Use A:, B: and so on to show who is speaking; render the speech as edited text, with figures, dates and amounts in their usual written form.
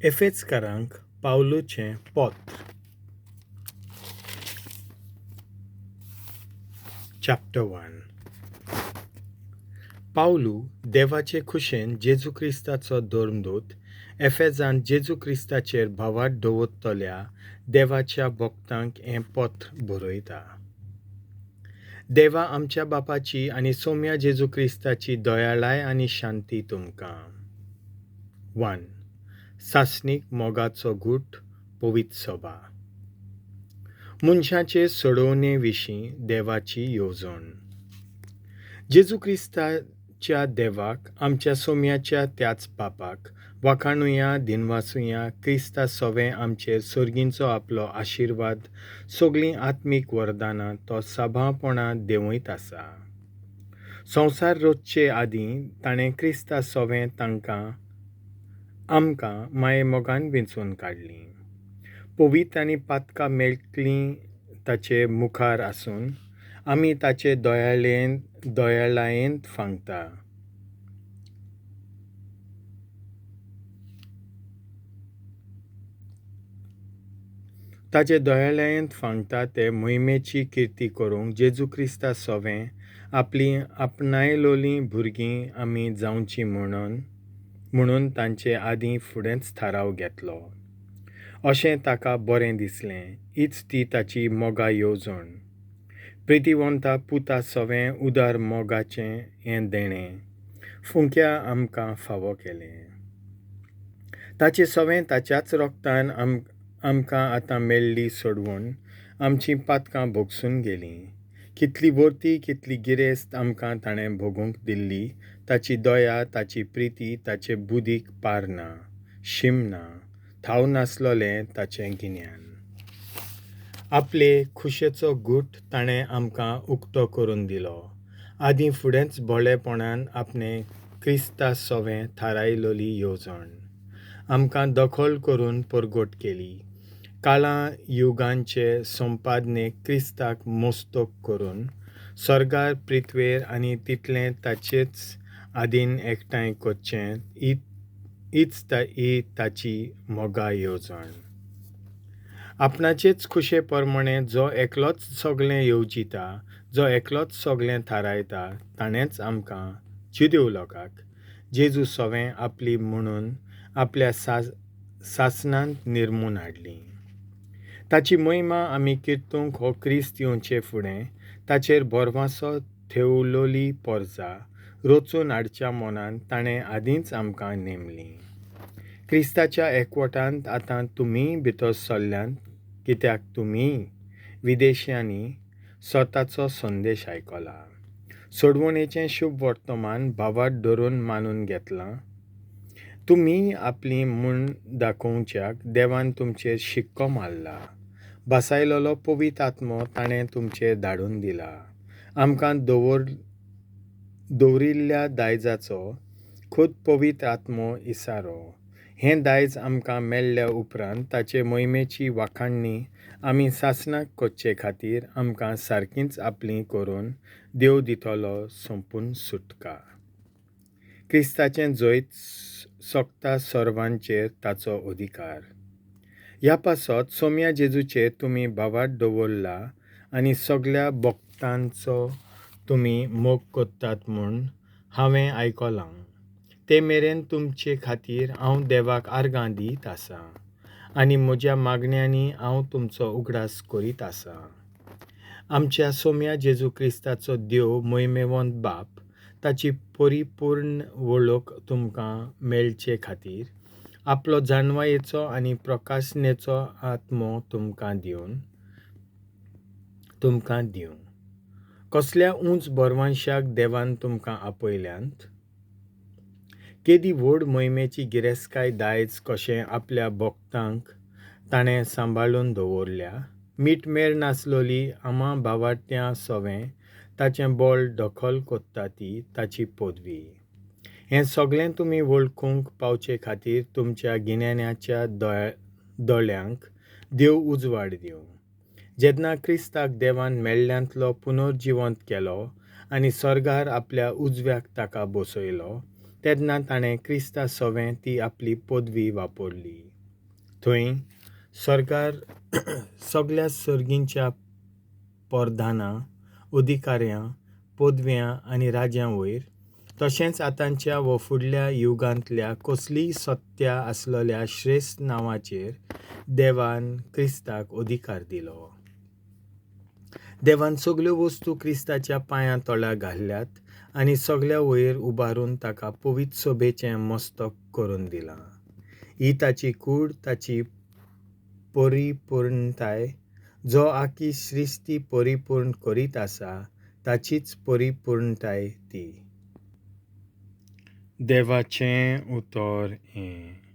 A: एफेजकारांक पावलूचें पत्र. चॅप्टर 1. पावलू देवाचे खुशेन जेजू क्रिस्ताचो धर्मदूत एफेजांत जेजू क्रिस्ताचेर भावार्थ दवरतल्या देवाच्या भक्तांक हें पत्र बरयता. देवा आमच्या बापाची आनी सोम्या जेजू क्रिस्ताची दयाळाय आनी शांती तुमकां. 1. सासणीक मोगाचो गूट पवित्र सभा. मनशाचे सोडोवणे विशीं देवाची येवजण. जेजू क्रिस्ताच्या देवाक आमच्या सोम्याच्या त्याच बापाक वाखाणुया दिनवासुया. क्रिस्ता सवें आमचेर सर्गींचो आपलो आशिर्वाद सगळीं आत्मीक वरदानां तो सभापणां देंवयत आसा. संवसार रचचे आदीं ताणें क्रिस्ता सवें तांकां आमकां माये मोगान वेंचून काडलीं. पवित्र आनी पातकां मेळटलीं ताचे मुखार आसून आमी ताचे दयाळायेंत फांगता. ताचे दयाळायेंत फांगता ते मोहिमेची किर्ती करूंक जेजू क्रिस्ता सवें आपलीं आपणायलोलीं भुरगीं आमी जावचीं म्हणून तांचे आदीं फुडेंच थाराव घेतलो. अशें ताका बरें दिसलें. हीच ती ताची मोगा येवजण. प्रितीवंता पुता सवें उदार मोगाचें हें देणें फुंक्या आमकां फावो केलें. ताचे सवें ताच्याच रोगतान आमकां आतां मेळ्ळी सोडवण आमचीं पातकां भोगसून गेलीं. कितली वर्ती कितली गिरेस्त आमकां ताणें भोगूंक दिल्ली ताची दया ताची प्रिती ताचे बुदीक पार ना, शीम ना, थाव नासलोलें ताचें गिन्यान. आपले खुशेचो गूट ताणें आमकां उक्तो करून दिलो. आदीं फुडेंच भोळेपणान आपणें क्रिस्ता सवें थारायलोली येवजण आमकां दखल करून परगट केली. काळां युगांचे संपादनेक क्रिस्ताक मोस्तक करून सर्गार पृथ्वेर आनी तितलें ताचेच आदीन एकठांय करचें हीच ही ताची मोगा येवजण. आपणाचेच खुशे प्रमाणे जो एकलोच सगळें येवजिता, जो एकलोच सगळें थारायता, ताणेंच आमकां जुदेव लोकांक जेजू सवें आपली म्हणून आपल्या सासणांत निर्मून हाडली. ताची महिमा आमी किर्तूंक हो क्रिस्त येवचे फुडें ताचेर भरवासो थेवलोली पोरजा रचून हाडच्या मनान ताणें आदींच आमकां नेमली. क्रिस्ताच्या एकवटांत आतां तुमी भितर सरल्यांत कित्याक तुमी विदेशांनी स्वताचो संदेश आयकला. सोडवणेचें शुभ वर्तमान भावार्थ धरून मानून घेतलां. तुमी आपली म्हूण दाखोवच्याक देवान तुमचेर शिक्को मारला. भासायलोलो पवित्र आत्मो ताणें तुमचेर धाडून दिला. आमकां दवरिल्ल्या दायजाचो खुद पवित्र आत्मो इसारो. हें दायज आमकां मेळ्ळ्या उपरांत ताचे मोहिमेची वाखाणणी आमी सासणाक करचे खातीर आमकां सारकींच आपलीं करून देव दितलो सोंपून सुटका. क्रिस्ताचें जैत सोकता सर्वांचेर ताचो अधिकार. ह्या पासत सोम्या जेजूचेर तुमी भावार्थ दवरला आनी सगळ्या भक्तांचो तुमी मोग करतात म्हूण हांवें आयकलां. ते मेरेन तुमचे खातीर हांव देवाक आर्गां दीत आसा आनी म्हज्या मागण्यांनी हांव तुमचो उगडास करीत आसा. आमच्या सोम्या जेजू क्रिस्ताचो देव मोहिमेवंत बाप ताची परिपूर्ण वळख तुमकां मेळचे खातीर आपलो जाणवायेचो आनी प्रकाशनेचो आत्मो तुमकां दिवं. कसल्या उंच बरवांशाक देवान तुमकां आपयल्यांत, केदी व्हड मोहिमेची गिरेस्तकाय दायज कशें आपल्या भक्तांक ताणें सांबाळून दवरल्या. मीठमेर नासलोली आमा भावार्त्यां सवें ताचें बळ दखल करता ती ताची पदवी. हें सगळें तुमी वळखूंक पावचे खातीर तुमच्या गिन्यानाच्या दोळ्यांक देव उजवाड दिवं. जेन्ना क्रिस्ताक देवान मेल्ल्यांतलो पुनर्जिवंत केलो आनी सर्गार आपल्या उजव्याक ताका बसयलो, तेन्ना ताणें क्रिस्ता सवें ती आपली पदवी वापरली. थंय सर्गार सगल्या सर्गींच्या परधानां, अधिकाऱ्यां, पदव्यां आनी राज्यां वयर, तशेंच आतांच्या वो फुडल्या युगांतल्या कसलीय सत्या आसलेल्या श्रेश्ठ नांवाचेर देवान क्रिस्ताक अधिकार दिलो. देवान सगल्यो वस्तू क्रिस्ताच्या पांयां तळा घाल्यात आनी सगल्या वयर उबारून ताका पवित्र सभेचें मस्तक करून दिलां. ही ताची कूड, ताची परिपूर्णताय, जो आखी सृश्टी परिपूर्ण करीत आसा ताचीच परिपूर्णताय ती. देवाचें उतर हें.